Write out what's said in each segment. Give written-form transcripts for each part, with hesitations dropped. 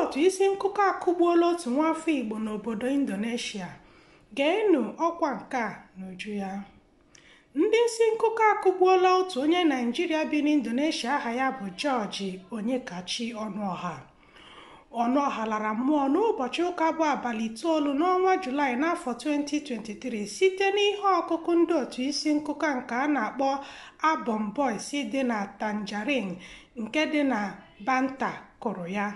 Otu isi nkụkọ akụgbuola otu nwaafọ Igbo n'obodo Indonesia. Geenụ ọkwa nke a n'uju ya. Ndị isi nkụkọ akụgbuola otu onye Naijiria bi n'Indonesia aha ya bụ George Onyekachi Ọnụọha. Ọnụọha lara mmụọ n'ụbọchị ụka bụ abalị 9 n'ọnwa Julaị n'afọ 2023 site n'ihe ọkụkụ ndị otu isi nkụka nke a na-akpọ Album Boys dị na Tangerine nke dị na Banta kụrụ ya.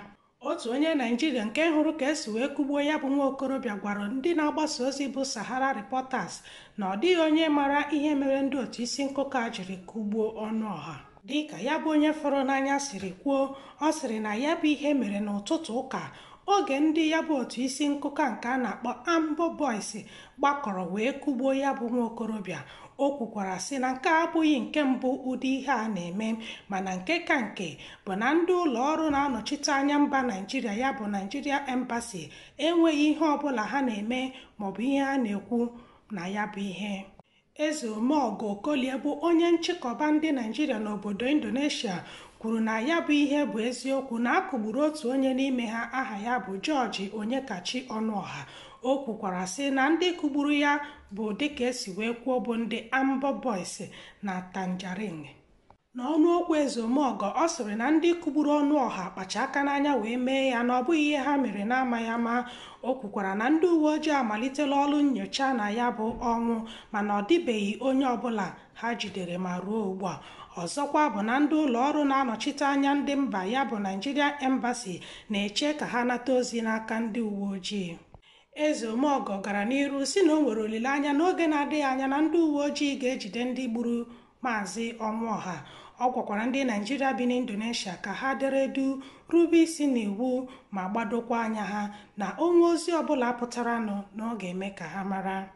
Otu onye Naijiria nke hụrụ ka esi wee kụgbuo ya bụ nwa okorobịa gwara ndị na-agbasa ozi bụ Sahara Reporters na ọ dịghị onye mara ihe mere ndị otu isi nkụka jiri kụgbuo Ọnụọha. Dịka ya bụ onye fọrọ n'anya siri kwuo, ọ sịrị na ya bụ ihe mere n'ụtụtụ ụka oge ndị ya bụ otu isi nkụka nke a na-akpọ Ambo Boys gbakọrọ wee kụgbuo ya bụ nwa okorobịa. O kwukwara sị na nke a abụghị nke mbụ ụdị ihe a na-eme, mana nke ka nke bụ na ndị ụlọ ọrụ na-anọchite anya mba Naijiria, ya bụ Nigeria Embassy, enweghị ihe ọbụla ha na-eme maọbụ ihe ha na-ekwu na ya bụ ihe. Eze Omeọgọ Okolie bụ onye nchịkọba ndị Naijiria n'obodo Indonesia kwuru na ya bụ ihe bụ eziokwu na a kụgburu otu onye n'ime ha aha ya bụ George Onyekachi Ọnụọha. O kwukwara sị na ndị kụgburu ya bụ dịka esi wee kwuo bụ ndị Ambo Boys na Tangerine. N'ọnụokwu Eze Omeọgọ, ọ sịrị na ndị kụgburu Ọnụọha kpacha aka n'anya wee mee ya, na ọ bụghị ihe ha mere n'amaghị ama. O kwukwara na ndị uwe ojii amalitela ọrụ nnyocha na ya bụ ọnwụ, mana ọ dịbeghị onye ọbụla ha jidere ma ruo ugbu a. Ọzọkwa bụ na ndị ụlọ ọrụ na-anọchite anya ndị mba ya bụ Nigeria Embassy na-eche ka ha nata ozi n'aka ndị uwe ojii. Eze Omeọgọ gara n'iru si na o nwere olileanya n'oge na-adịghị anya na ndị uwe ojii ga-ejide ndị gburu Maazị Ọnwụọha. Ọ gwakwara ndị Naijiria bi n'Indonesia ka ha dere du, rube isi n'iwu ma gbadokwa anya ha na onwe ozi ọbụla pụtaranụ na ọ ga-eme ka ha mara.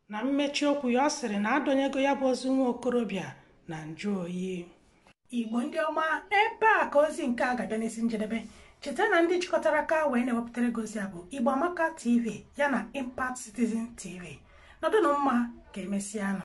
Na mmechi okwu ya, ọ sịrị na adọnyego ya bụ ozu nwa okorobịa na njụ oyi. Igbo ndị ọma, ebe a ka ozi nke a ga-abịa n'isi njedebe. Cheta na ndị jikọtara aka wee na-ewepụtara gị ozi a bụ Igbo Amaka TV ya na Impact Citizen TV. Nọdụnụ mma, ka emesịanụ.